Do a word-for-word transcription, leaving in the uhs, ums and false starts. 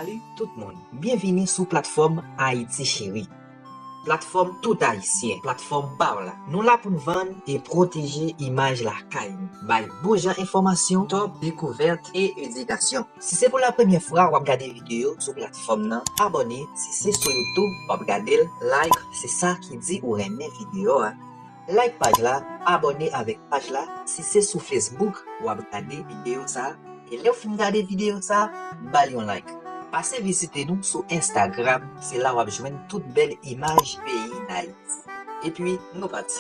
Salut tout moun, byenvini sou platfòm Ayiti Cheri. Platfòm tout Ayisyen, platfòm pa w la. Nou la pou n vann e pwoteje imaj lakay nou, bay bon jan enfòmasyon, top dekouvèt e edikasyon. Si se pou la premyè fwa w ap gade videyo sou platfòm nan, abòne. Si se sou YouTube w ap gade l, like, se sa ki di ou renmen videyo a. Like paj la, abòne avèk paj la. Si se sou Facebook w ap gade videyo sa, e lè w fin gade videyo sa, ba l yon like. Pase vizite nou sou Instagram, se la w ap jwenn tout bèl imaj peyi Dayiti. Epi, nou pati.